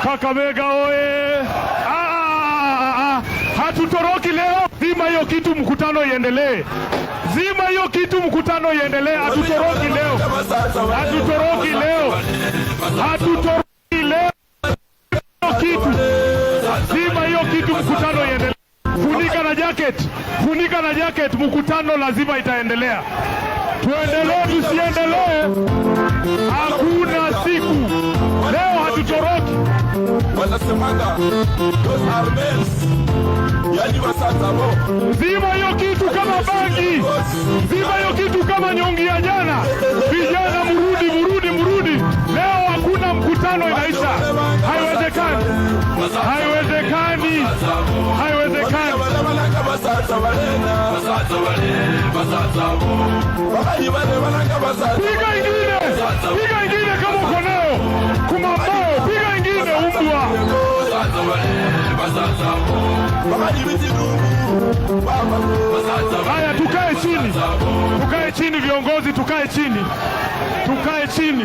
Kakamega oye! Ah, ah, ah, hatutoroki leo. Zima hiyo kitu, mkutano iendelee. Zima hiyo kitu, mkutano iendelee. Hatutoroki leo, hatutoroki leo, hatutoroki leo. Kitu zima hiyo kitu, mkutano iendelee. Funika na jacket, funika na jacket, mkutano lazima itaendelea. Tuendelee tusiendelee, hakuna siku. Leo hatutoroki. Wanasemaga those are males, yani basaza bo. Zima hiyo kitu kama bangi, zima hiyo kitu kama nyongi ya jana. Vijana mrudi, mrudi, mrudi. Leo hakuna mkutano inaisha, haiwezekani, haiwezekani, haiwezekani. Balebalanga basaza balena bakali balebalanga basaza. Piga ingine, piga ingine kama uko nayo kumambao, piga ingine umbwa. Bakali bitilungu baba. Haya, tukae chini, tukae chini viongozi, tukae chini, tukae chini.